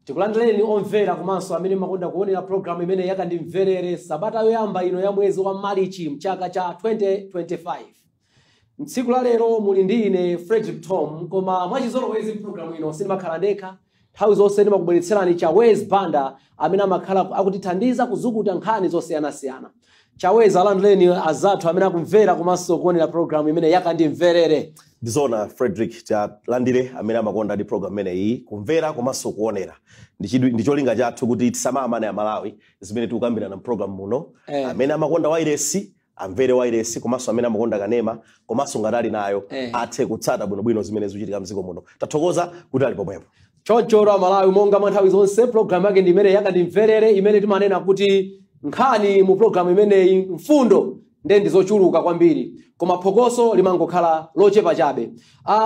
Tikulandireni omvera komanso amene makonda kuonera programu imene Yakandimverere, sabata yoyamba ino ya mwezi wa Marichi mchaka cha 2025. Mtsiku la lero muli ndi ine Frederick Tom, koma mwachizolowezi programu ino sindimakhala ndekha. Nthawi zonse ndimakubweretserani Chawezi Banda amene amakhala akutithandiza kuzukuta nkhani zosiyanasiyana. Chawezi, alandireni azathu amene akumvera komanso kuonera programu imene Yakandimverere. Ndizona, Frederick. Tialandire amene amakonda ndi program imeneyi kumvera komanso kuonera. Ndi cholinga chathu kuti tisamamane Amalawi zimene tikukambirana mpulogalamu muno. Amene amakonda wairesi amvere wairesi, komanso amene amakonda kanema, komanso ngati ali nayo athe kutsata bwinobwino zimene zikuchitika mdziko muno. Tathokoza kuti ali pomwepo. Choncho Amalawi, monga mwa nthawi zonse, programu yake ndi imene Yakandimverere, imene timanena kuti nkhani mu programu imeneyi, mfundo nde ndi zochuluka kwambiri, koma phokoso limangokhala lochepa chabe.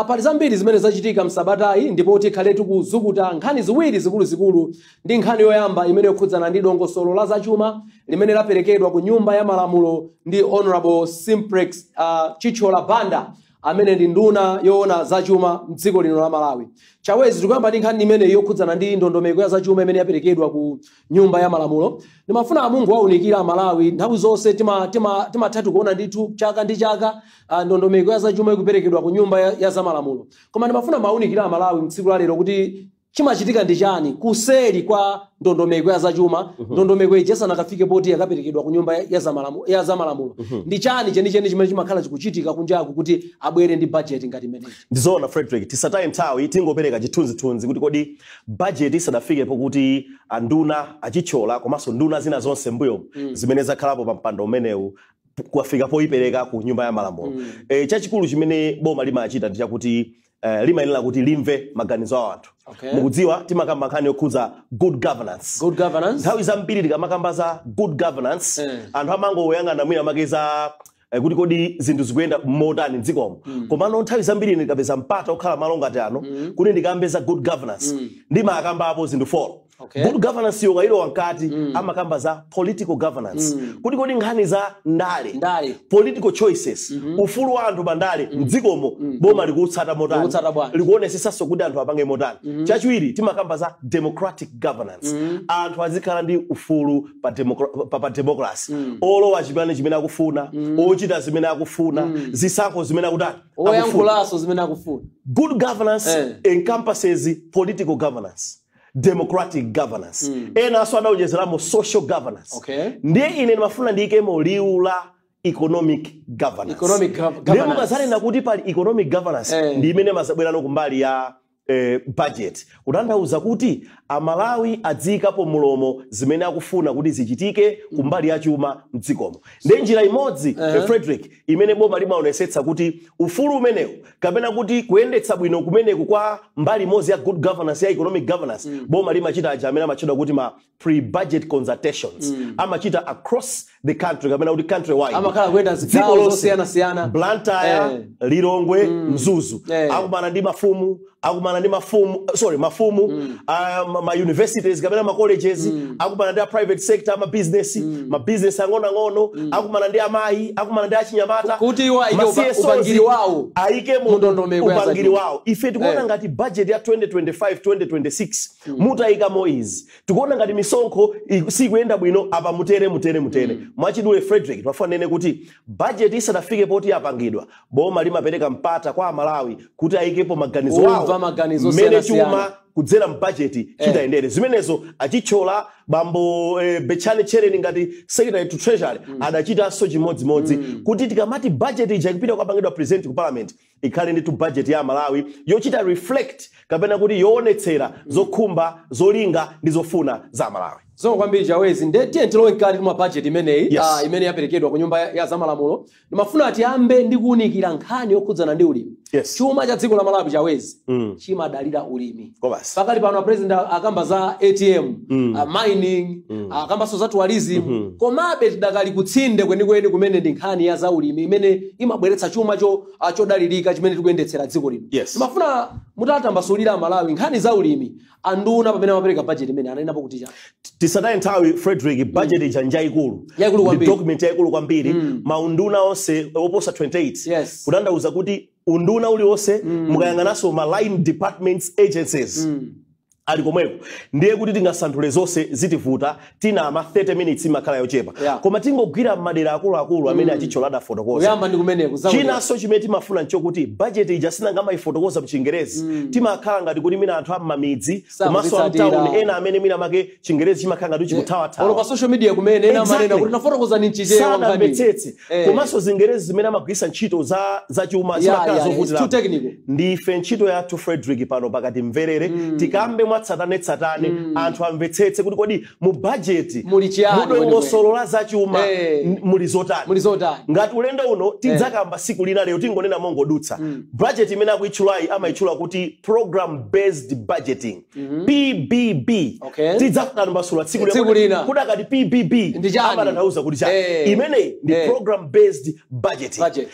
Pali zambiri zimene zachitika msabatayi, ndipo tikhale tikuzukuta nkhani ziwiri zikuluzikulu. Ndi nkhani yoyamba imene yokhudzana ndi dongosolo la zachuma limene laperekedwa ku Nyumba ya Malamulo ndi Honorable Simplex Chithyola Banda, amene ndi nduna yoona zachuma mdziko lino la Malawi. Chawezi, tikuyamba ndi nkhani imene yokhudzana ndi ndondomeko ya zachuma imene yaperekedwa ku Nyumba ya Malamulo. Ndimafuna amungu awunikira Amalawi. Nthawi zonse timatha tikuona ndithu chaka ndi chaka ndondomeko ya zachuma ikuperekedwa ku Nyumba ya zamalamulo, koma ndimafuna mawunikira Amalawi mtsiku la lero kuti chimachitika ndi chani kuseri kwa ndondomeko ya zachuma. Ndondomeko ija isanakafike poti yakaperekedwa ku Nyumba ya zamalamulo, ndi chani chenicheni chimene chimakhala chikuchitika kunjaku kuti abwere ndi budget ngati imeneyi? Ndizoona, Frederick. Tisataye nthawi, tingopereka chithunzithunzi kuti kodi budget isadafike pokuti anduna a Chithyola komanso nduna zina zonse mbuyo zimene zakhalapo pa mpando umenewu kukafika poyipereka ku Nyumba ya Malamulo, chachikulu chimene boma limachita ndi chakuti limayenera kuti limve maganizo a anthu. Mukudziwa, timakamba nkhani yokhudza good governance. Good governance. Nthawi zambiri tikamakamba za good governance, anthu amangoyang'ana mwina makeza kuti kodi zinthu zikuyenda motani mdzikomo. Komano nthawi zambiri ine ndikapeza mpata okhala malo ngati ano kuti ndikambe za good governance, ndimakambapo zinthu 4. Good governance yokayilowa mkati, amakamba za political governance, kuti kodi nkhani za ndale, ndale, political choices, ufulu wa anthu pandale mdzikomo, boma likutsata motani, Likutsata bwanji? Likuonesesanso kuti anthu apange motani. Chachiwiri, timakamba za democratic governance. Anthu azikhala ndi ufulu pa democracy, olowa chipani chimene akufuna, ochita zimene akufuna, zisankho zimene akutani, akufuna. Oyankhulanso zimene akufuna. Good governance encompasses political governance, democratic governance, enanso adawonjezeramo social governance. Ndiye ine ndimafuna ndiyikemo liwu la economic governance. Economic Ndiye governance. mukazanena kuti pali economic governance, ndi imene mazabwerano kumbali ya budget, kutanthauza kuti Amalawi adziyikapo mulomo zimene akufuna kuti zichitike kumbali ya chuma mdzikomo. Ndiye njira imodzi, Frederick, imene boma limaonesetsa kuti ufulu umenewu kapena kuti kuyendetsa bwino kumeneku kwa mbali imodzi ya good governance, ya economic governance, boma limachita aja amene amatchedwa kuti ma pre-budget consultations. Amachita across the country kapena kuti country wide. Amakhala kuyenda Dziko zigawo lonse. zosiyanasiyana. Blantyre, Lilongwe, Mzuzu. Akumana ndi mafumu, akumana ndi mafumu, sorry, mafumu, ma universities kapena ma colleges, akumana ndi a private sector, ma business, ma business ang'onoang'ono, akumana ndi amayi, akumana ndi achinyamata. Kuti iwo ayike Ma CSOs upangiri wawo ayike mu ndondomeko ya upangiri zachuma. wawo. Ife tikuona ngati budget ya 2025 2026 mutayikamo izi, tikuona ngati misonkho sikuyenda bwino apa, mutere, mutere, mutere. Mwachidule, Frederick, timafuna nene kuti budget isadafike poti yapangidwa, boma limapereka mpata kwa Amalawi kuti ayikepo maganizo Kumva awo maganizo mmene osiyanasiyana. chuma kudzera mbajeti chitayendere. Zimenezo a Chithyola, bambo Betchani Tchereni ngati Secretary to Treasury adachitanso chimodzimodzi, kuti tikamati budget ija ikupita kukapangidwa present ku Parliament, ikhale ndithu budget ya Malawi yochita reflect kapena kuti yoonetsera zokhumba, zolinga ndi zofuna za Malawi. Zikomo kwambiri, Chawezi. Nde tiye tilowe mkati mwa budget imeneyi imene yaperekedwa ku Nyumba ya zamalamulo. Ndimafuna tiyambe ndi kuwunikira nkhani yokhudzana ndi ulimi. Chuma cha dziko la Malawi, Chawezi, chimadalira ulimi. Kobasi. Pakali pano President akamba za ATM, mining, akambanso za tourism, komabe tidakali kutsinde kwenikweni kumene ndi nkhani ya zaulimi imene imabweretsa chuma chodalirika chimene tikuyendetsera dziko lino. Ndimafuna mutatambasulira Malawi nkhani za ulimi. Anduna pamene amapereka budget imene ananenapo kuti chani? Tisataye nthawi, Frederick. Budget ija njayikulu. Yayikulu Ndi kwambiri. document yayikulu kwambiri. Maunduna onse oposa 28, kutanthauza kuti unduna uliwonse, mukayang'ananso ma line departments, agencies, Ali komweko, ndiye kuti tingasanthule zonse zitivuta, tinama 30 minutes imakhala yochepa. Koma tingogwira madera akuluakulu amene achitchola adafotokoza. Kuyamba ndi kumeneko zaulimi. Chinanso chimene timafuna nchokuti budget ija sinangamayifotokoza mchingerezi, timakhala ngati kuti mina anthu am'mamidzi komanso Sakuzitsatira. amtawuni ena amene mina make chingerezi chimakhala ngati Olo chikuthawathawa. Pa social media kumene ena amanena kuti nafotokoza ni mchichewa nkhani. Sanamvetsetse. Komanso zingerezi zimene amagwiritsa ntchito za chuma zimakhala It's too zovutira. technical. Ndife ntchito yathu, Frederick, pano pakati mverere tikambe mwatsatanetsatane, anthu amvetsetse kuti kodi mu bajeti Muli chiyani? Mudongosolo la zachuma muli zotani? Muli zotani? Ngati ulendo uno tidzakamba siku lina, lero tingonena mongodutsa. Budget imene akuitchulayi amayitchula kuti program based budgeting, PBB. Tidzatambasula tsiku Tsiku lina. Kuti akati PBB Ndi chani? amatanthauza kuti chani? Imeneyi ndi program based budgeting. Budget.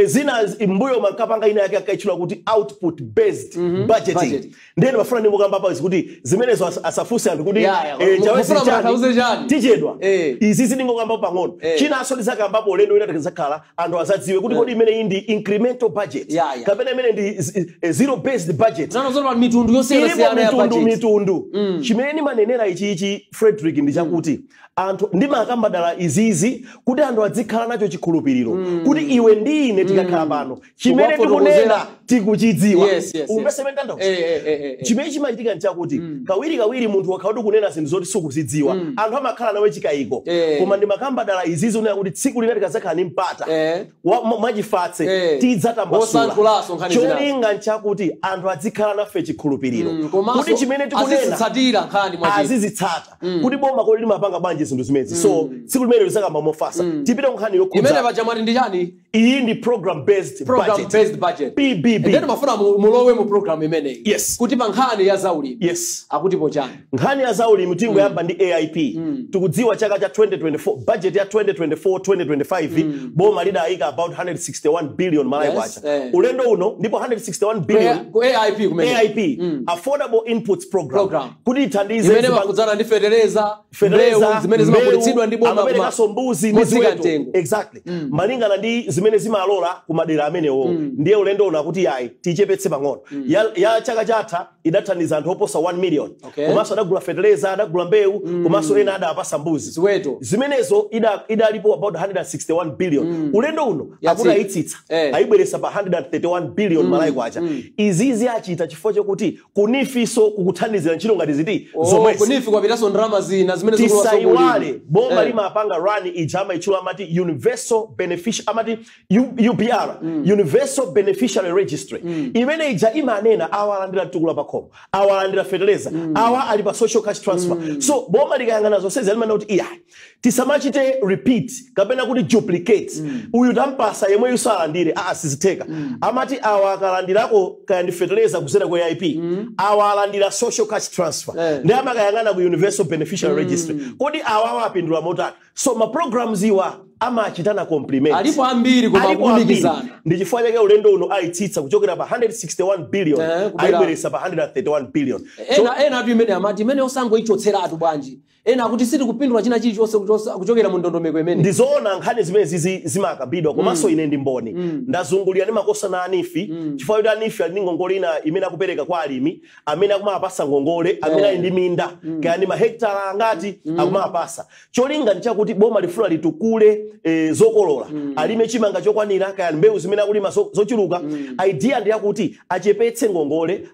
Zina mbuyo mankapanga ina yake akaitchula kuti output based budgeting. Budget. Ndiye ndimafuna ndingokamba pa izi kuti zimenezo asafunse anthu kuti chawezi Mufuna chani? mutanthauze chani? Tichedwa. Izi zindingokambapo pang'ono. Chinanso tizakambapo ulendo wina tikazakhala, anthu azadziwe kuti kodi imene iyi ndi incremental budget kapena imene ndi zero based budget. Zano zono mitundu Ilipo yosiyanasiyana ya mitundu budget. mitundu. Chimene ndimanenera ichichi, Frederick, ndi chakuti anthu ndimakamba dala izizi kuti anthu adzikhala nacho chikhulupiriro kuti iwe ndi ine tikakhala pano chimene Kuwafotokozera. tikunena tikuchidziwa. Yes. Umvese mene tanthauza? Eh. Chimene chimachitika nchakuti kawirikawiri munthu wakhala kunena zinthu zoti sukuzidziwa, anthu amakhala nawe chikayiko. Koma ndimakamba dala izizi unena kuti tsiku lina tikazakhala ndi mpata mwachifatse tidzatambasula. Wosankhulaso nkhani zinazo. Cholinga nchakuti anthu adzikhala nafe chikhulupiriro Komanso kuti chimene tikunena azizitsatira nkhani mwachita. Azizitsata kuti boma kodi limapanga bwanji zinthu zimenezi. So tsiku limene lizakamba mofasa. Tipite nkhani Imene yokhudza paja mwati ndi chani? Iyi ndi program based Program budget, based budget. PBB. Ndeni mafuna mulowe mu program imeneyi. Yes. Kuti pa nkhani ya zaulimi akutipo chani? Nkhani ya zaulimi tingoyamba ndi AIP. Tikudziwa chaka cha 2024, budget ya 2024 2025, boma lidayika about 161 billion Malawi kwacha. Ulendo uno ndipo 161 billion Ku AIP kumene. AIP, Affordable Inputs Program, Program. kuti ithandize Imene makudzana ndi fetereza, fetereza, mbewu zimene zimagulitsidwa ndi boma amaperekanso mbuzi ndi motsika ziweto. mtengo. Exactly, malingana ndi zimene zimalola ku madera amenewo. Ndiye ulendo uno akuti yayi, tichepetse pang'ono. Ya chaka chatha idathandiza anthu oposa 1 million. Komanso adagula fetereza, adagula mbewu, komanso ena adapasa mbuzi, ziweto. Zimenezo idalipo about 161 billion. Ulendo uno Yatsika. akuti ayitsitsa, ayibweretsa pa 131 billion Malawi kwacha. Izizi achita chifukwa chokuti ku NEEF-so kukuthandizira ntchito ngati ziti Oh, zomwezi. Ku NEEF kwapitanso ndalama zina zimene zikulowa Tisaiwale sokulima. boma limapanga run ija amayitchula amati universal beneficiary, amati UBR, Universal Beneficiary Registry. Imene ija imanena awa alandira mtukula pakhomo, awa alandira fertilizer, awa ali pa social cash transfer. So boma likayang'ana zonsezi limanena kuti iya, tisamachite repeat kapena kuti duplicate. Uyu tampasa, yemwe salandire, aa, sizitheka. Amati awa akalandirako kaya ndi fertilizer kuzera ku AIP, awa alandira social cash transfer, ndi amakayang'ana ku Universal Beneficiary Registry kodi awa apindula motani. So ma programs iwa amachitana complement. Alipo ambiri koma Alipo ambiri. kulumikizana. Ndi chifukwa chake ulendo uno ayitsitsa kuchokera pa 161 billion, ayibweretsa pa 131 billion. Ena atu imene amati imene osangoichotseratu bwanji? Ena akuti sitikupindula china chilichonse kuchokera mu ndondomeko imene. Ndizoona, nkhani zimene zizi zimakambidwa, komanso ine ndi mboni, ndazungulira ndi makosana a NEEF, chifukwa kuti a NEEF ali ndi ngongole ina imene akupereka kwa alimi amene akumapasa ngongole, amene ali ndi minda kaya ndi mahektala angati akumapasa. Cholinga ndi chakuti boma lifuna litukule zokolola, alime chimanga chokwanira kaya mbewu zimene akulima zochuluka. Idea ndi yakuti achepetse ngongole,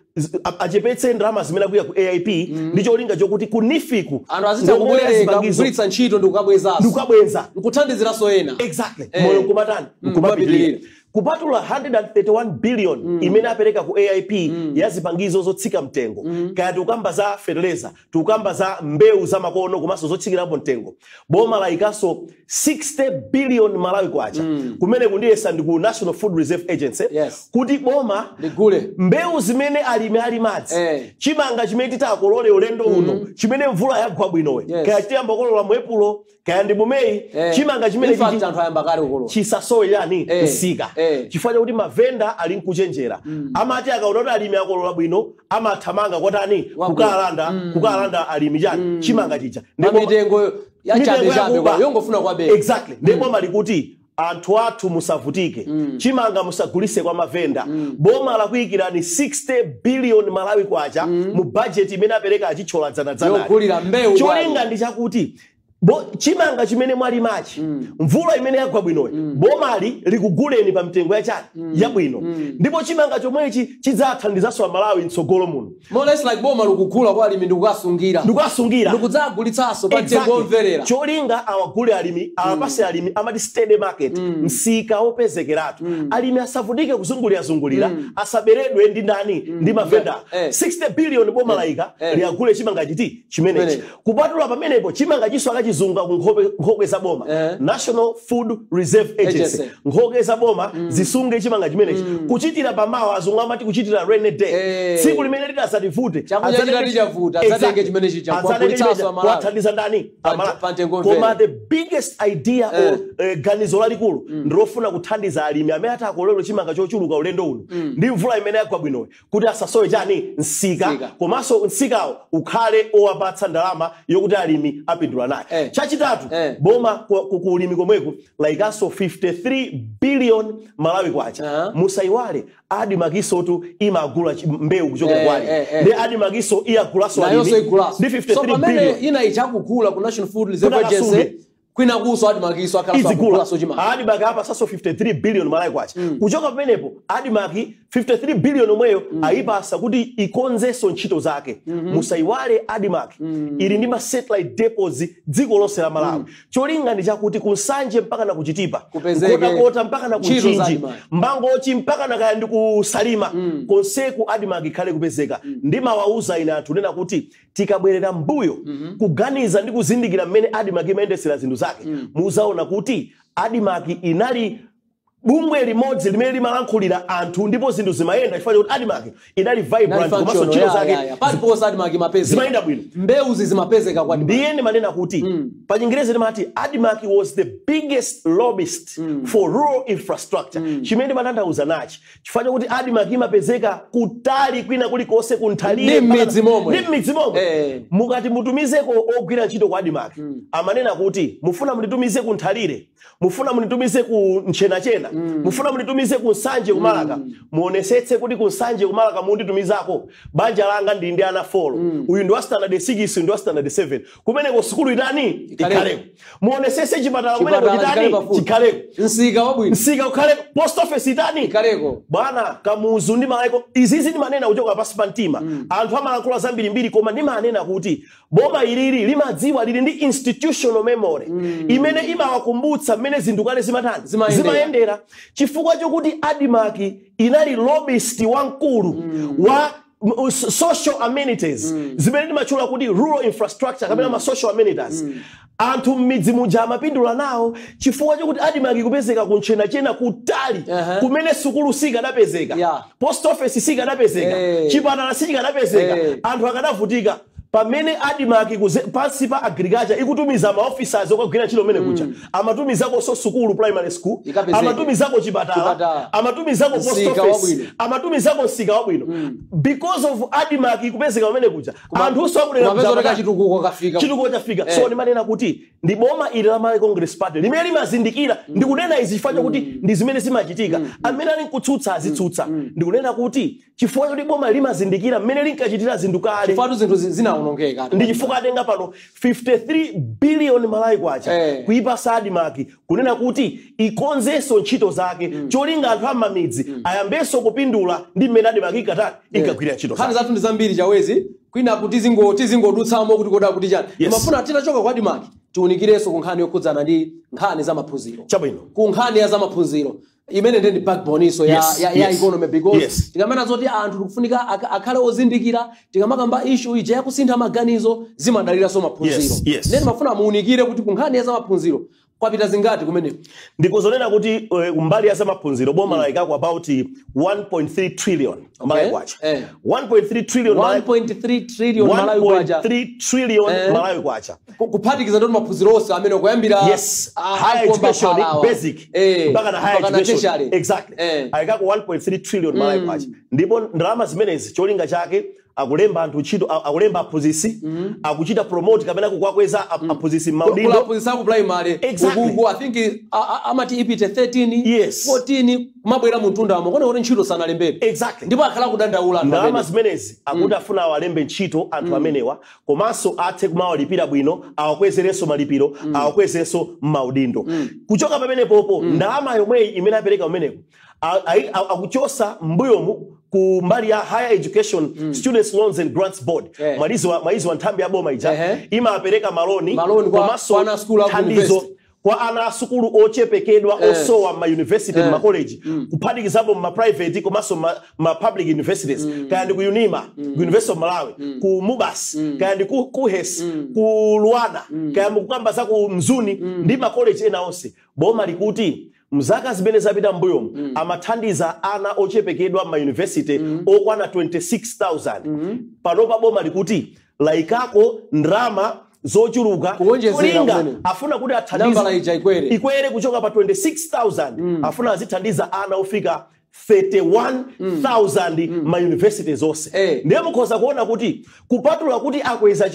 achepetse ndalama zimene akuyika ku AIP, ndi cholinga chokuti ku NEEF-ku Anthu azitha ngongole ya kubwereka, zipangizo kugwiritsa ntchito ndi kukabwezanso. Ndikukabweza. Nkuthandiziranso ena. Exactly. Moyo nkumatani? Nkumapitirira. Nkumapitirira. Kupatula 131 billion imene apereka ku AIP ya zipangizo zotsika mtengo, kaya tikukamba za fertilizer, tikukamba za mbewu za makono komanso zotsikirapo mtengo, boma layikanso 60 billion Malawi kwacha kumene kundiyesa ndi ku National Food Reserve Agency, kuti boma ligule mbewu zimene alimi ali madzi, chimanga chimene titakolole ulendo uno, chimene mvula yagwa bwinowe, kaya tiyamba kukolola mu Epulo kaya ndi mu Meyi, chimanga chimene In fact, anthu ayamba kale kukolola. Chisasowe yani msika, chifukwa chakuti mavenda ali nkuchenjera. Amati akaona kuti alimi akolola bwino, amathamanga kwatani? Kukalanda alimi chani? Chimanga chija. Pa mitengo ya Mitengo chabe chabe yakuba. kwa yongofuna kwabeka. Exactly. Ndipo boma likuti Anthu athu musavutike, chimanga musagulise kwa mavenda. Boma lakuyikirani 60 billion Malawi kwacha mu budget imene apereka achithyola dzanadzanali, yogulira mbewu. Cholinga ndi chakuti chimanga chimene mwalimachi, mvula imene yagwa bwinoyi, bomali likuguleni pa mtengo yachani, yabwino, ndipo chimanga chomwechi chidzathandizanso Amalawi mtsogolo muno. More or less like boma likugula kwa alimi ndikukasungira, ndikukasungira, ndikudzagulitsanso pa mtengo womverera. Cholinga awagule alimi, awapase alimi, amati steady market, msika wopezekeratu. Alimi asavutike kuzungulirazungulira, asaberedwe ndi ndani, ndi mavenda. 60 billion boma layika liyagule chimanga chiti chimenechi. Chimenechi. Kupatula pamenepo, chimanga chiso akachizunga ku nkhokwe za boma, National Food Reserve Agency, Agency. nkhokwe za boma zisunge chimanga chimenechi kuchitira pamawa, azungu amati kuchitira rainy day, tsiku limene lidzativute. Chakudya chitati chavuta, adzatenge chimenechi kuwagulitsanso Amalawi. Kuwathandiza ndani? Amalawi. Pa mtengo womvera. Koma the biggest idea or ganizo lalikulu ndilofuna kuthandiza alimi amene atakolero chimanga chochuluka ulendo uno ndi mvula imene yagwa bwinoyi, kuti asasowe chani, msika, Msika. komanso msikawo ukhale owapatsa ndalama yokuti alimi apindula nayo. Chachitatu, boma ku ulimi komweko layikanso 53 billion Malawi kwacha. Musayiwale ADMARC-isotu imagula mbewu kuchokera kwa alimi. Ndi ADMARC-iso iyagulaso Nayonso alimi igulaso. ndi 53 So pamene billion ina ichakugula ku National Food Reserve Kuti Agency, akasunge. kwina kuso ADMARC-iso akhalanso Izigula. akugulaso chimanga. ADMARC apasaso 53 billion Malawi kwacha. Kuchoka pamenepo, ADMARC 53 billion omweyo ayipasa kuti ikonzenso ntchito zake. Musayiwale ADMARC ili ndi ma satellite depots dziko lonse la Malawi. Cholinga ndi chakuti kunsanje mpaka na kuchitipa, Kupezeke Nkhotakota mpaka na ntchito za kunchinji, ADMARC. Mangochi mpaka na kaya ndi kusalima, konseku ADMARC ikhale kupezeka. Ndimawauza ine anthu nena kuti tikabwerera mbuyo kuganiza ndi kuzindikira mmene ADMARC imayendesera zinthu zake, muzaona kuti ADMARC inali bungwe limodzi limene limalankhulira anthu ndipo zinthu zimayenda chifukwa chakuti ADMARC inali vibrant, komanso ntchito zake Paliponse ADMARC imapezeka. zimayenda bwino. Mbewuzi zimapezeka kwa ADMARC. Ndiye ndimanena kuti pa Chingerezi timati ADMARC was the biggest lobbyist for rural infrastructure. Chimene ndimatanthauza nachi, chifukwa chakuti ADMARC imapezeka kutali kwina kulikonse, kunthalire, Ndi m'midzi momwe. ndi m'midzi momwe. Mukati mutumizeko ogwira ntchito ku ADMARC, amanena kuti mufuna munditumize ku Nthalire, mufuna munditumize ku Nchenachena, mufuna munditumize ku Nsanje, kumalaka, muonesetse kuti ku Nsanje, kumalaka munditumizako, banja langa ndili ndi ana 4, uyu ndi wa standard 6, uyu ndi wa standard 7, kumeneko sukulu itani? Ikhaleko. Ikhaleko. Muonesese chipatala kumeneko Chipatala chikhale chitani? pafupi. Chikhaleko. Msika wabwino. Msika ukhaleko, post office itani? Ikhaleko. Bwana Kamuzu ndi malaiko izizi ndimanena kuchoka pasi pa mtima. Anthu amalankhula zambirimbiri, koma ndimanena kuti boma ilili limadziwa, lili ndi institutional memory imene imawakumbutsa mmene zinthu kale zimatani, Zimayendera. zimayendera, chifukwa chokuti ADMARC inali lobbyist wamkulu wa social amenities, zimene ndimatchula kuti rural infrastructure kapena ma social amenities. Anthu m'midzi muja amapindula nawo chifukwa chokuti ADMARC kupezeka kunchenachena kutali, kumene sukulu sikanapezeka, post office sikanapezeka, chipatala sichikanapezeka, anthu akanavutika. Pamene ADMARC pansi pa agriculture ikutumiza ma officers okagwira ntchito mene kuja, amatumizako sukulu, primary school, Ikapezeke. amatumizako chipatala, Chipatala. amatumizako post Msika office, wabwino. amatumizako msika wabwino. Because of ADMARC kupezeka pamene kuja, anthu akudera Kumapeza kuja kuti kachitukuko kafika. Chitukuko chafika. So ndimanena kuti ndi boma ili la Malawi Congress Party limene limazindikira. Ndikunena izi chifukwa chakuti ndi zimene zimachitika. Amene ali nkutsutsa azitsutsa. Ndikunena kuti chifukwa chakuti boma limazindikira mmene linkachitira zinthu kale, Chifukwa zinthu zinawonongeka. Ndi chifukwa atenga pano 53 billion Malawi kwacha kuipasa ADMARC kunena kuti ikonzenso ntchito zake, cholinga anthu amamidzi ayambenso kupindula ndi mmene ADMARC ikatani, inkagwirira ntchito Nkhani zake. zathu ndi zambiri, Chawezi, kwina kuti tizingodutsamo kuti koda kuti chani. Timafuna titachoka kwa ADMARC tiwunikirenso ku nkhani yokhudzana ndi nkhani za maphunziro. Chabwino. Ku nkhani ya zamaphunziro imene ndi backbone iso ya, ya economy, because tikamena zoti anthu tikufunika akhale ozindikira, tikamakamba issue ija yakusintha maganizo, zimadaliranso maphunziro. Nene mafuna muwunikire kuti ku nkhani ya zamaphunziro kwapita zingati kumeneko? Ndikozonena kuti mbali ya zamaphunziro boma layikako about 1.3 trillion Malawi kwacha. 1.3 trillion 1.3 trillion Malawi kwacha. 1.3 trillion Malawi kwacha. Kuphatikiza ndoti maphunziro onse amene kuyambira Yes, higher education, basic mpaka na higher mpaka na education. Tertiary. Exactly. Ayikako 1.3 trillion Malawi kwacha, ndipo ndalama zimenezi cholinga chake Akulemba anthu ntchito, akulemba aphunzitsi, akuchita promote kapena kukwakweza aphunzitsi m'maudindo. Kulaphunzitsa ku primary. Exactly. Ukuku I think amati ipite 13, 14, kumabwera muntundamo kone kuti ntchito sanalembebe. Ndipo akhala kudandaula anthu Ndalama amene. zimenezi akuti afuna awalembe ntchito anthu amenewa, komanso athe kumawalipira bwino, awakwezerenso malipiro, awakwezenso m'maudindo. Kuchoka pamenepopo, ndalama yomweyi imene apereka kumeneko akuchosa mbuyomu ku mbali ya Higher Education Students Loans and Grants Board. Mwaizi wa nthambi ya boma ija imapereka maloni, Maloni komanso kwa ana sukulu aku thandizo university. kwa ana asukulu ochepekedwa, osowa ma university, ma college, kuphatikizapo ma private komanso ma public universities, kaya ndi ku UNIMA, ku University of Malawi, ku MUBAS, kaya ndi ku KUHeS, ku LUANAR, kaya mukukamba za ku Mzuni ndi ma college ena onse. Boma likuti mzaka zimene zapita mbuyomu amathandiza ana ochepekedwa ma university okwana 26,000. Panopa boma likuti layikako ndalama zochuluka. Kuwonjezera Kulinga kumene. afuna kuti athandize Nambala ija ikwere. Ikwere kuchoka pa 26,000, afuna azithandiza ana ofika 31,000 ma university zonse. Ndiye mukhoza kuona kuti kupatula kuti akweza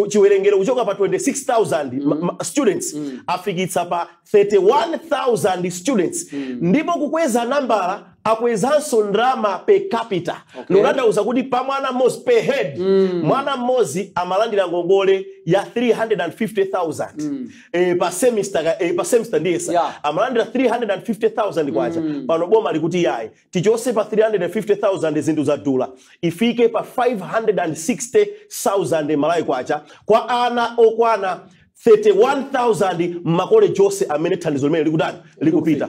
chiwerengero kuchoka pa 26,000 students, afikitsa pa 31,000 students, ndipo kukweza nambala akwezanso ndalama per capita. Ndikutanthauza kuti pa mwana mmodzi, per head, mwana mmodzi amalandira ngongole ya 350,000 pa semester, pa semester ndiyesa amalandira 350,000 kwacha. Pano boma likuti yayi, tichose pa 350,000, zinthu zadula, ifike pa 560,000 Malawi kwacha kwa ana okwana 31,000 makoleji onse amene thandizo limene likutani, likupita.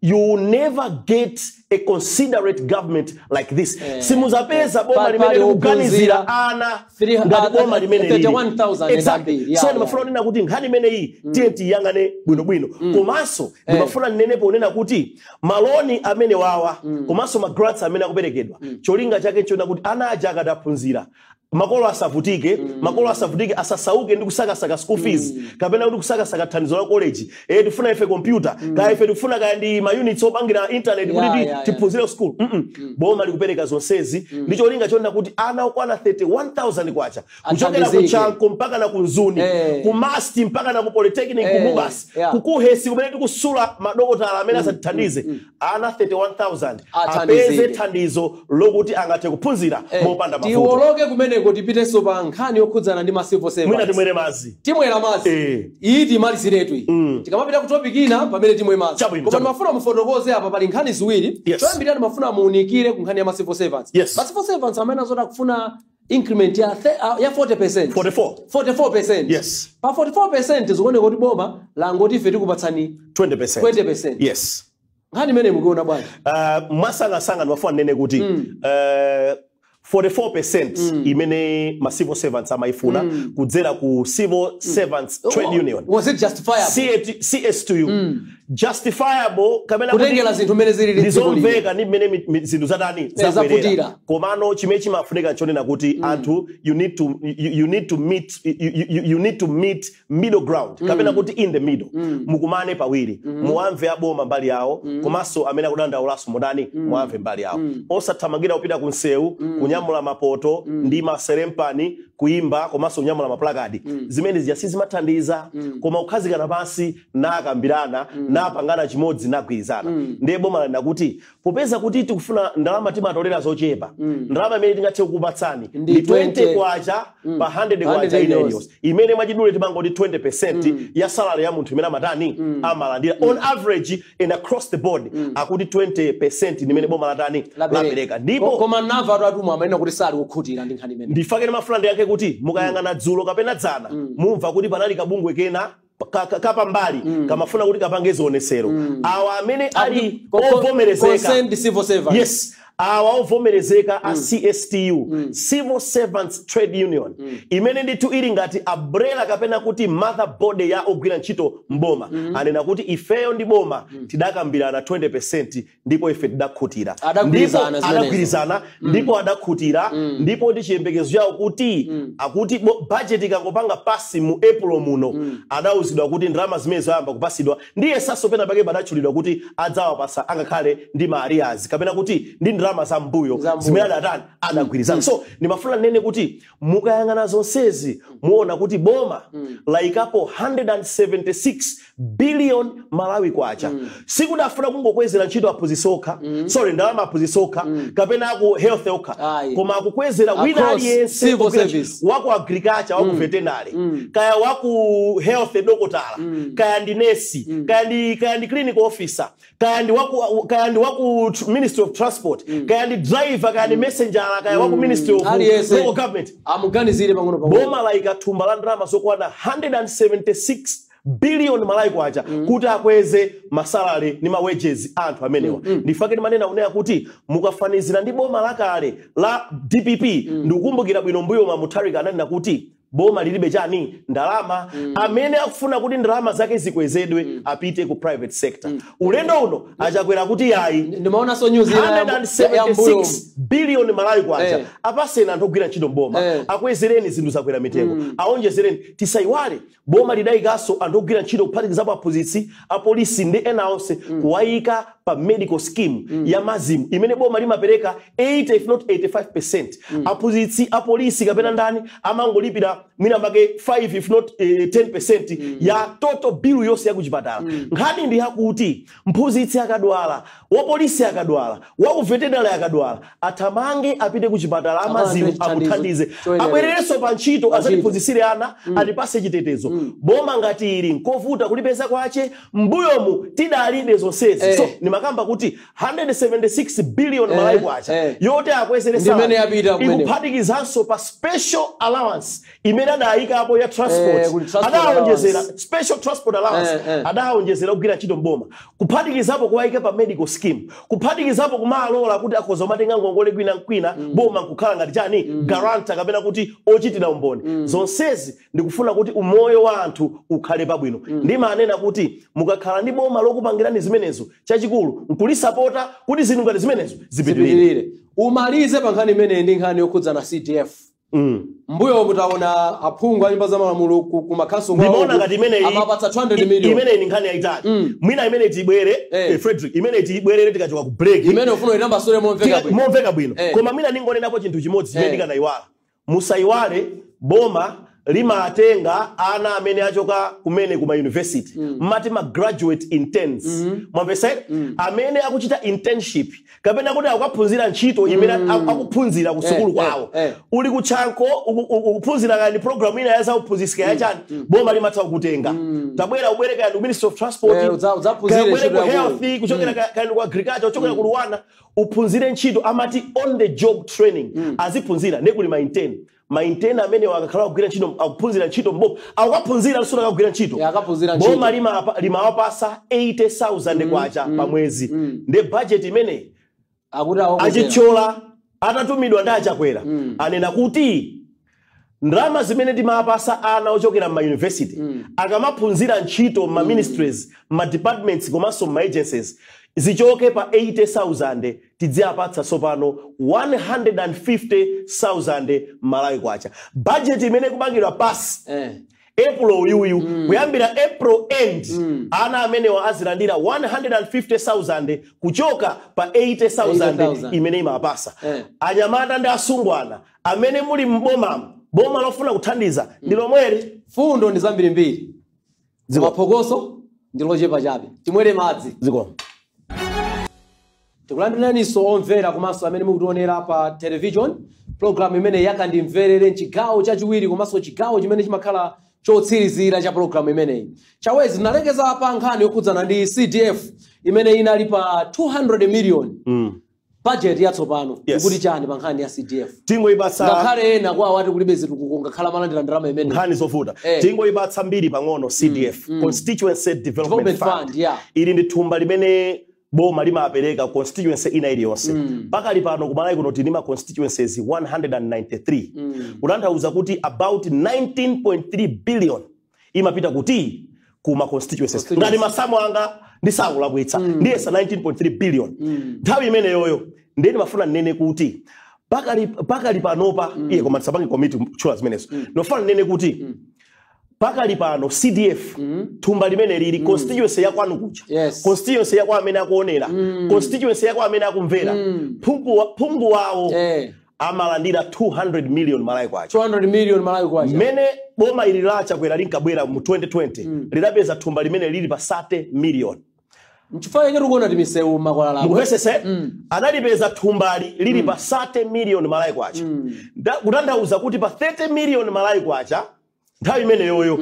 You will never get a considerate government like this. Simuzapeza boma limene Pali likuganizira ophunzira ana ngati boma limene lili. 31,000 Exactly. ndambiri. So ndimafuna kunena kuti nkhani imeneyi tiye tiyang'ane bwinobwino. Komanso ndimafuna ndinenepo kunena kuti maloni amene wawa komanso ma grants amene akuperekedwa, cholinga chake nchoona kuti ana aja akadaphunzira, makolo asavutike, makolo asavutike, asasauke ndi kusakasaka school fees kapena kuti kusakasaka thandizo la college, tifuna ife computer, kaya ife tifuna kaya ndi ma units opangira internet kuti tiphunzire school. Boma likupereka zonsezi ndi cholinga chonena kuti ana okwana 31,000 kwacha kuchokera ku Athandizike. Chanco mpaka na ku Mzuni, ku MUST mpaka na ku Polytechnic, ku MUBAS, ku KUHeS kumene tikusula madokotala amene asatithandize, ana 31,000 Athandizike. apeze thandizo lokuti angathe kuphunzira mopanda mavuto. Tiwoloke kumeneko, tipitenso pa nkhani yokhudzana ndi ma civil Mwina servants. timwere madzi. Timwera madzi. Iyi timaliziretu iyi, tikamapita ku topic ina pamene timwe madzi. Chabwino, Koma chabwino. ndimafuna mufotokoze apa, pali nkhani ziwiri. Choyambirira ndimafuna muunikire ku nkhani ya ma civil servants. Ma civil servants amene azoti akufuna increment ya 40%. 44. 44%. Yes. Pa 44% zikuoneka kuti boma langoti ife tikupatsani 20%. 20%. Yes. Nkhani imene mukuiona bwanji? Mwasangasanga ndimafuna ndinene kuti 44% imene ma civil servants amaifuna kudzera ku Civil Servants Trade Union, Was it justifiable? CSTU, justifiable kapena kuti Kutengera zinthu mmene zilili dziko lino. Ndizomveka ndi mmene zinthu zatani, zabwerera. Zaputira. Komano chimene chimafunika nchonena kuti anthu you need to meet middle ground kapena kuti in the middle, mukumane pawiri, muwamve aboma mbali yawo, komanso amene akudandaulaso mudani muwamve mbali yawo, osathamangira kupita ku nsewu kunyamula mapoto ndi maserempani, kuimba komanso kunyamula maplakadi. Zimene zija sizimathandiza, koma kukhazikana pansi nakambirana, napangana chimodzi, nagwirizana. Ndiye boma lanena kuti popeza kuti tikufuna ndalama, timatolera zochepa, ndalama imene tingathe kukupatsani Ndi ndi 20 20 kwacha pa 100 kwacha 100 ina iliyonse, imene mwachidule timangoti 20% ya salary ya munthu imene amatani, amalandira on average and across the board. Akuti 20% ndimene boma latani, lapereka. Ndipo Koma namva atu atumwa amanena kuti sali kukhutira ndi nkhani imene. Ndifake ndimafuna ndiyankhe kuti mukayang'ana dzulo kapena dzana, mumva kuti panali kabungwe kena kapambali kamafuna kuti kapange zionesero. Awa amene ali ovomerezeka, Concerned civil servants. Yes, awa ovomerezeka a CSTU, Civil Servants Trade Union, imene ndithu ili ngati umbrella kapena kuti mother body ya ogwira ntchito mboma, anena kuti ifeyo ndi boma tidakambirana 20% ndipo ife tidakhutira. Adagwirizana Ndipo zimenezo. Adagwirizana ndipo adakhutira, ndipo ndi chiyembekezo chawo kuti akuti budget ikangopanga pass mu April muno, adawuzidwa kuti ndalama zimene zoyamba kupasidwa ndiye saso pena pake padatchulidwa kuti adzawapasa angakhale ndi ma arrears kapena kuti ndi ndalama. ndalama za mbuyo Za mbuyo. zimene adatani, adagwirizana. So ndimafuna nene kuti mukayang'ana zonsezi, muona kuti boma layikapo 176 billion Malawi kwacha. Sikudafuna kungokwezera ntchito aphunzitsi okha, sorry, ndalama aphunzitsi okha kapena aku health okha, Ayi. koma akukwezera wina Across aliyense civil ogwira service. Waku agriculture, waku veterinary, kaya waku health dokotala, kaya ndi nesi, kaya ndi clinical officer, kaya ndi waku Ministry of Transport, kaya ndi driver, kaya ndi messenger, kaya waku Ministry of Aliyense. Local Government. Amuganizire pang'ono pang'ono. Boma layika thumba la ndalama zokwana 176 billion Malawi kwacha kuti akweze ma salary ndi ma wages anthu amenewa. Ndifake ndimanena kunena kuti mukafanizira ndi boma lakale la DPP, ndikukumbukira bwino mbuyo mwa Mutharika ananena kuti boma lilibe chani, ndalama. Amene akufuna kuti ndalama zake zikwezedwe apite ku private sector. Ulendo uno achakwera kuti yayi, Ndimaonanso news ina ya mbuyo. 176 billion Malawi kwacha apaseni anthu ogwira ntchito mboma, akwezereni zinthu zakwera mitengo, aonjezereni. Tisayiwale boma lidayikanso anthu ogwira ntchito, kuphatikizapo aphunzitsi, apolisi ndi ena onse, kuwayika pa medical scheme ya MASM imene boma limapereka 80 if not 85. Aphunzitsi, apolisi kapena ndani amangolipira mwina make 5 if not 10% ya total bill yonse ya kuchipatala. Nkhani ndi yakuti mphunzitsi akadwala, wapolisi akadwala, waku veterinary akadwala, athamange apite kuchipatala a MASM Akalandire amuthandize, choyenera. Abwererenso pa ntchito, azatiphunzitsire ana, atipase chitetezo. Boma ngati ili nkovuta kulipeza kwache. Mbuyomu tidalibe zonsezi. So nimakamba kuti 176 billion Malawi kwacha yoti akwezere Ndi imene salary, yapita kumeneko. Ikuphatikizanso pa special allowance imene adayikapo ya transport. Kuti transport Adawonjezera allowance. special transport allowance, adawonjezera kugwira ntchito mboma, kuphatikizapo kuwayika pa medical scheme, kuphatikizapo kumalola kuti akhoza kumatenga ngongole kwina nkwina, boma nkukhala ngati chani, guarantor kapena kuti ochitira umboni. Zonsezi ndikufuna kuti umoyo wa anthu ukhale pabwino. Ndimanena kuti mukakhala ndi boma lokupangirani zimenezo, chachikulu nkulisapota kuti zinthu ngati zimenezo zipitirire. Zipitirire. Umalize pa nkhani imeneyi ndi nkhani yokhudzana CDF. Mbuyo mutaona aphungu a nyumba za malamulo ku makhansolo Ndimaona ngati imeneyi amapatsa 200 million. Imeneyi ndi nkhani yayitali. Mwina imene tibwere, Frederick, imene tibwerere tikachoka ku break. Imene ufuna itambasule momveka bwino. Momveka bwino. Koma mwina ningonenapo chinthu chimodzi chimene ndikanayiwala. Musayiwale boma limatenga ana amene achoka kumene kuma university, mmati ma graduate interns, mwamvesa, amene akuchita internship kapena kuti akukaphunzira ntchito imene akuphunzira ku sukulu kwawo. Uli kutchanko ukuphunzira kani program ina ya zauphunzitsi yachani, boma limatha kukutenga, tabwera ubwere kani ku Ministry of Transport, Udzaphunzire kaya ubwere ntchito ku yakoyo. health, kuchokera kani ku agriculture, kuchokera ku LUANAR, uphunzire ntchito, amati on the job training. Aziphunzira nekuli ma intern. Ma intern amene akakhala kugwira ntchito, akuphunzira ntchito mboma, akukaphunzira lusuna akagwira ntchito. Akaphunzira ntchito. Boma limawapasa 80,000 kwacha pa mwezi. Ndi budget imene Akuti awakwezera. Achithyola atatumidwa ndi achakwera anena kuti ndalama zimene timapasa ana ochokera m'ma university akamaphunzira ntchito m'ma ministries, m'ma departments komanso m'ma agencies zichoke pa 80,000, tidziyapatsa tsopano 150,000 Malawi kwacha. Budget imene ikupangidwa pasi April uyuyu, kuyambira April end, ana amenewa azilandira 150,000 kuchoka pa 80,000 80,000 imene imapasa. Anyamata ndi asungwana amene muli mbomamo, boma lofuna kuthandiza ndi lomweri. Fundo ndi zambirimbiri, maphokoso ndi lochepa chabe. Timwere madzi. Ziko. Tikulandiraniso omvera komanso amene mukutionera pa television, program imene yakandimverere, mchigawo chachiwiri komanso chigawo chimene chimakhala chotsirizira cha program imeneyi. Chawezi, tinalekeza pa nkhani yokhudzana ndi CDF imene inali pa 200 million. Budget yatsopano ikuti chani pa nkhani ya CDF? Tingoyipatsa Ngakhale ena kwawo ati kulibe zitukuko ngakhale amalandira ndalama imene. Nkhani zovuta. Tingoyipatsa mbiri pang'ono CDF, Constituency Development Development Fund. Fund, yeah. Ili ndi thumba limene boma limapereka constituency ina iliyonse. Pakali pano kumalawi kuno tili ma constituencies 193, kutanthauza kuti about 19.3 billion imapita kuti kuma constituencies. Constituencies. Ngati masamu anga ndisakulakwitsa, ndiyesa 19.3 billion nthawi imeneyoyo. Ndiye ndimafuna ndinene kuti pakali panopa, iye koma tisapange komiti kutchula zimenezo, ndimafuna ndinene kuti Pakali pano CDF, thumba limene lili constituency yakwanu kuja, constituency yakwa amene akuonera, constituency yakwa amene akumvera, phungu wawo amalandira 200 million Malawi kwacha. 200 million Malawi kwacha. Mmene boma ili la Chakwera linkabwera mu 2020, lidapeza thumba limene lili pa 30 million. Nchifukwa chake tikuona timisewu makwalala. Mukupesese, analipeza thumbali lili pa 30 million Malawi kwacha. Kutanthauza kuti pa 30 million Malawi kwacha nthawi imeneyoyo,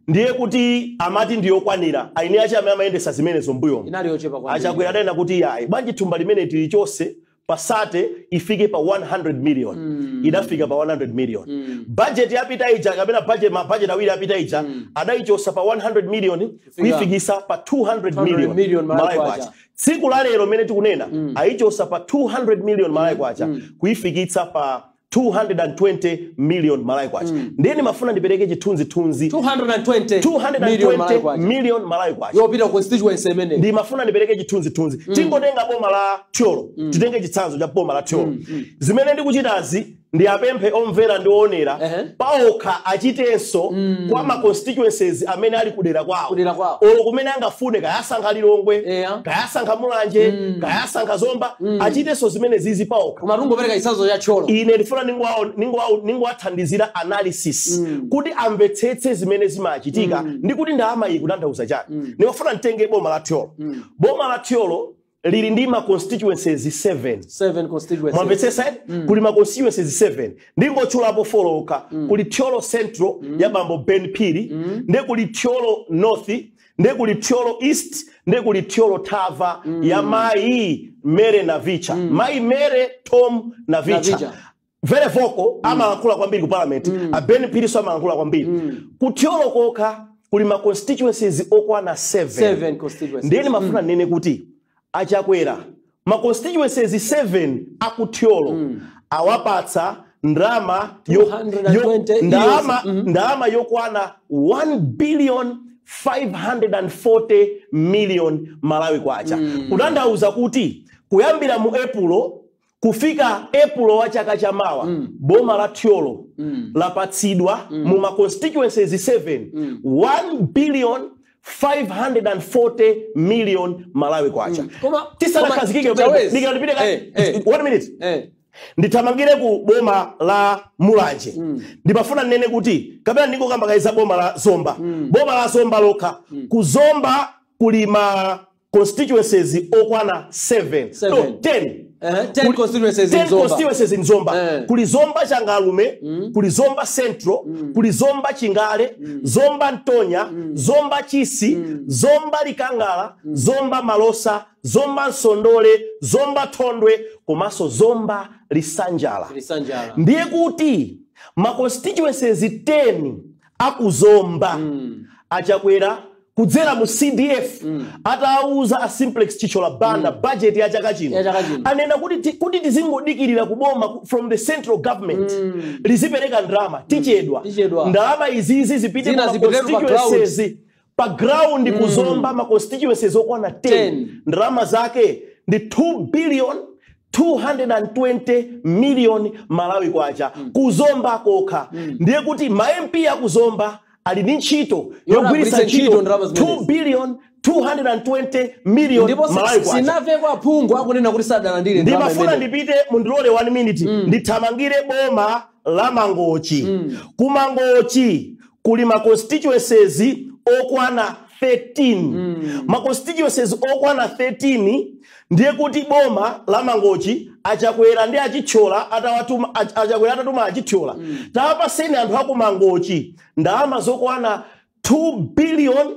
ndiye kuti amati ndiyokwanira aine ache amene amayendesa zimenezo mbuyomo. Inali yochepa kwambiri. Achakwera adanena kuti yayi, bwanji thumba limene tilichose pa 30 ifike pa 100 million? Idafika pa 100 million. Budget yapita ija, kapena budget, ma budget awiri yapita ija, adayichosa pa 100 million kuifikisa pa 200 200 million, million Malawi Malawi kwacha. kwacha. Tsiku la lero mene tikunena, ayichosa pa 200 million Malawi kwacha kuifikitsa pa 220 million Malawi kwacha. Ndiye ndimafuna ndipereke chithunzithunzi. 220 million Malawi 220 kwacha million Malawi kwacha yopita ku constituency imene. Ndimafuna ndipereke chithunzithunzi. Tingotenga boma la Thyolo, titenge chitsanzo cha boma la Thyolo. Zimene ndikuchitazi, ndi apemphe omvera ndi oonera paokha achitenso kwa ma constituencies amene ali kudera kwawo, Kudera kwawo. Olo kumene angafune, kayasankha Lilongwe, kayasankha Mulanje, kayasankha Zomba, achitenso zimene zizi paokha. Koma tungopereka chitsanzo cha Thyolo. Ine ndifuna ningowathandizira analysis kuti amvetsetse zimene zimachitika ndi kuti ndalama iyi kutanthauza chani. Ndimafuna nditenge boma la Thyolo. Boma la Thyolo lili ndi ma constituencies 7. Seven constituencies. Mwamvetsetsa eti? Kuli ma constituencies 7, ndingotchulapo four okha. Kuli Thyolo Central ya bambo Ben Phiri, nde kuli Thyolo North, nde kuli Thyolo East, nde kuli Thyolo Thava ya mayi Mere Navicha, mayi Mere Tom Navicha. Navicha. Very vocal, amalankhula kwambiri ku parliament. A Ben Phiri so amalankhula kwambiri. Ku Thyolo kokha kuli ma constituencies okwana 7. Seven constituencies. Ndiye ndimafuna ndinene kuti Achakwera, ma constituencies 7 akuthyolo awapatsa ndalama 220 ndalama yokwana 1 billion 540 million Malawi kwacha. Kutanthauza kuti kuyambira mu Epulo kufika Epulo wa chaka chamawa, boma la Thyolo lapatsidwa mu ma constituencies 7 1 billion 540 million Malawi kwacha. Tisanakhazikike, Koma, Chawezi. dikira ndipite one minute. Ndithamangire ku boma la Mulanje. Ndimafuna ndinene kuti, kapena ndingokamba kayiza boma la Zomba. Boma la Zomba lokha, ku Zomba kuli ma constituencies okwana 7. Seven. No, 10. 10 constituencies in 10 Zomba. Constituencies in Zomba. Kuli Zomba Changalume, kuli Zomba Central, kuli Zomba Chingale, Zomba Ntonya, Zomba Chisi, Zomba Likangala, Zomba Malosa, Zomba Nsondole, Zomba Thondwe, komanso Zomba Lisanjala. Lisanjala. Ndiye kuti ma constituencies 10 akuzomba, Achakwera kudzera mu CDF, atawuza a Simplex Chithyola Banda budget ya chaka chino, Ya chaka chino. anena kuti kuti tizingodikirira kuboma from the central government lizipereka ndalama, tichedwa. Tichedwa. Ndalama izizi zipite Zina kuma zipitetu pa constituencies pa ground kuzomba, ma constituencies okwana 10, 10. Ndalama zake ndi 2 billion 220 million Malawi kwacha kuzomba kokha. Ndiye kuti ma MP akuzomba ali ndi ntchito yogwiritsa agwiritse ntchito ntchito ndalama zimenezi. 2 billion 220 million Ndipo Malawi kwacha. sinamve kwa phungu akunena kuti sadalandire ndalama Ndimafuna imeneyi. ndipite, mundilole 1 minute, ndithamangire boma la Mangochi. Ku Mangochi kuli ma constituencies okwana 13. Ma constituencies okwana 13. Ndiye kuti boma la Mangochi, Achakwera ndi Achithyola atawatuma, Achakwera atatuma Achithyola, tawapaseni anthu aku Mangochi ndalama zokwana 2 billion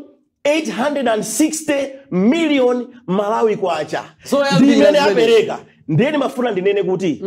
860 million Malawi kwacha. Zoyambira Ndi imene zimene. apereka. Ndiye ndimafuna ndinene kuti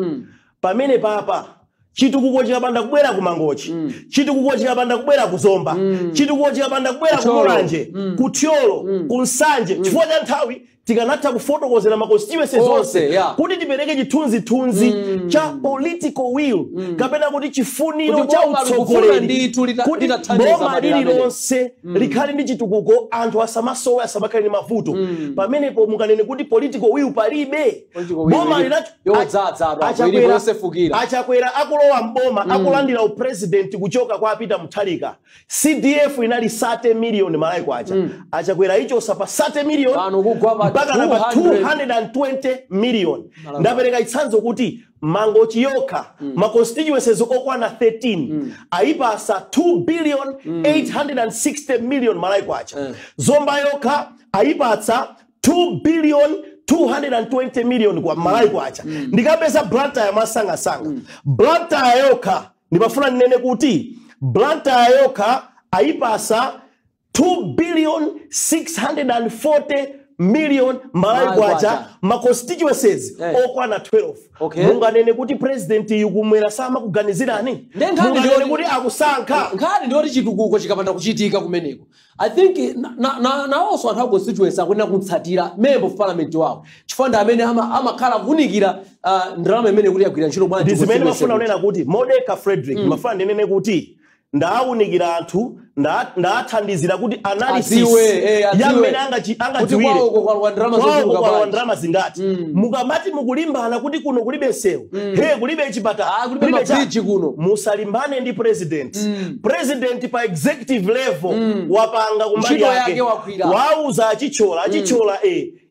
pamene papa chitukuko chikapanda kubwera ku Mangochi, chitukuko chikapanda kubwera ku Zomba, chitukuko chikapanda kubwera ku Thyolo. Mulanje, ku Thyolo, ku Nsanje, chifukwa cha nthawi Tikanatha kufotokozera ma constituencies Onse, onse kuti tipereke chithunzithunzi cha political will kapena kuti chifuniro Kuti cha boma likufuna utsogoleri, ndithu kuti litathandiza boma madera amene. lililonse likhale ndi chitukuko, anthu asamasowe, asamakhale ndi mavuto. Pamenepo mukanene kuti political will palibe? Political will Boma ilipo. Yodzaza apo, ilipo yosefukira. Achakwera akulowa mboma, akulandira upresident kuchoka kwa Peter Mutharika, CDF inali 30 million Malawi kwacha. Achakwera ichosa pa 30 million Pano kugwa pa mpaka na pa 200 220 million. Malawi. Ndapereka chitsanzo kuti Mangochi yokha, ma constituencies okwana 13 ayipasa 2 billion 860 million Malawi kwacha. Zomba yokha ayipatsa 2 billion 220 million kwa Malawi kwacha. Ndikapeza Blantyre masangasanga, Blantyre yokha, ndimafuna ndinene kuti Blantyre yokha ayipasa 2 billion 640 million Malawi Malawi kwacha, kwacha. ma constituencies okwana 12. Munganene kuti president yukumwera samakuganizirani? Nde nkhani Munganene ndiyoti kuti akusankha? Nkhani ndiyoti chitukuko chikapanda kuchitika kumeneko, I think nawonso anthu a constituency akuyenera kutsatira member of parliament wawo, chifukwa ndi amene amakhala kuwunikira ndalama imene kuti yagwira ntchito bwanji Ndi zimene constituency. mafuna kunena kuti modeka Frederick, mafuna ndinene kuti ndaawunikira anthu, ndaathandizira kuti analysis Adziwe, adziwe. ya mmene Kuti angadziwire kwawoko kwalowa ndalama kwawoko zochuluka kwalowa bwanji. ndalama zingati. Mukamati mukulimbana kuti kuno kulibe nsewu, he, kulibe chipatala, Ah, kulibe mabridge kuno. Musalimbane ndi president. President pa executive level wapanga kumbali Ntchito yake, yake wagwira. Wauza achichola, achichola,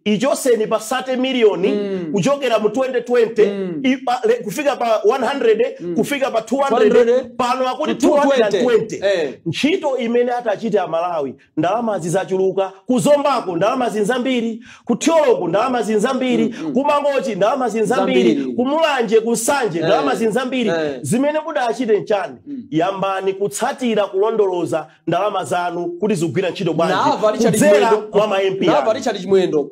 ichoseni pa 30 miliyoni kuchokera mu 2020 kufika pa 100, kufika pa 200, 200, pano akuti 220. 220. Ntchito imene atachite Amalawi, ndalama zizachuluka. Kuzombako ndalama zinzambiri, kuthyoloko ndalama zinzambiri, kumangochi ndalama zinzambiri, Zambiri. kumulanje, kunsanje ndalama zinzambiri. Zimene mudachite nchani? Yambani kutsatira, kulondoloza ndalama zanu kuti zikugwira ntchito bwanji Naava Richard kudzera Chimwendo, mwa ma MP naava anu. Richard Chimwendo,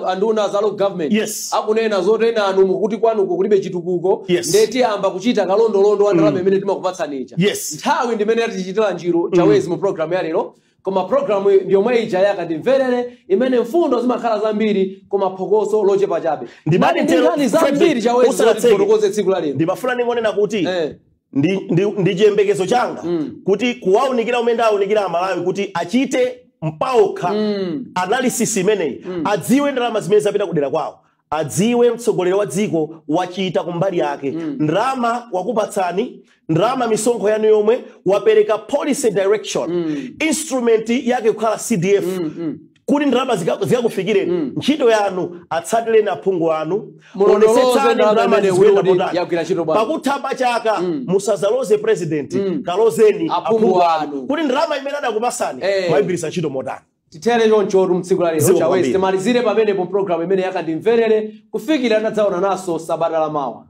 anduna za local government, akunena zoti ena anu mukuti kwanuko kulibe chitukuko, ndiye tiyamba kuchita kalondolondo wa ndalama imene timakupatsanicha. Nthawi ndimene tichitira njiro chawezi mu program ya lero, koma program ndiyomwe ija yakandimverere imene mfundo zimakhala zambiri koma phokoso lochepa chabe. Ndimati Nati ndi nkhani zambiri Frederick, chawezi zoti usanatseke. tifotokoze tsiku la lero. Ndimafuna ningonena kuti ndi chiyembekezo changa kuti kuwaunikira umene ndawunikira Amalawi kuti achite mpaokha analysis imeneyi, adziwe ndalama zimene zapita kudera kwawo, adziwe mtsogoleri wa dziko wachita kumbali yake, ndalama wakupatsani, ndalama misonkho yanu yomwe, wapereka policy direction, instrument yake kukhala CDF, kuti ndalama zikakufikireni. Ntchito yanu, atsatireni aphungu anu, Mulondoloze onetsetsani ndalama ndalama imene zikuyenda kuti motani. yagwira ntchito bwanji. Pakutha pa chaka musazaloze president, kalozeni aphungu aphungu anu. anu kuti ndalama imene adakupasani mwayigwiritsa ntchito motani. Titere chonchotu mtsiku la lero Ziko chawezi. kwambiri. Timalizire pamenepo program imene yakandimverere, kufikira tadzaona naso sabata la mawa.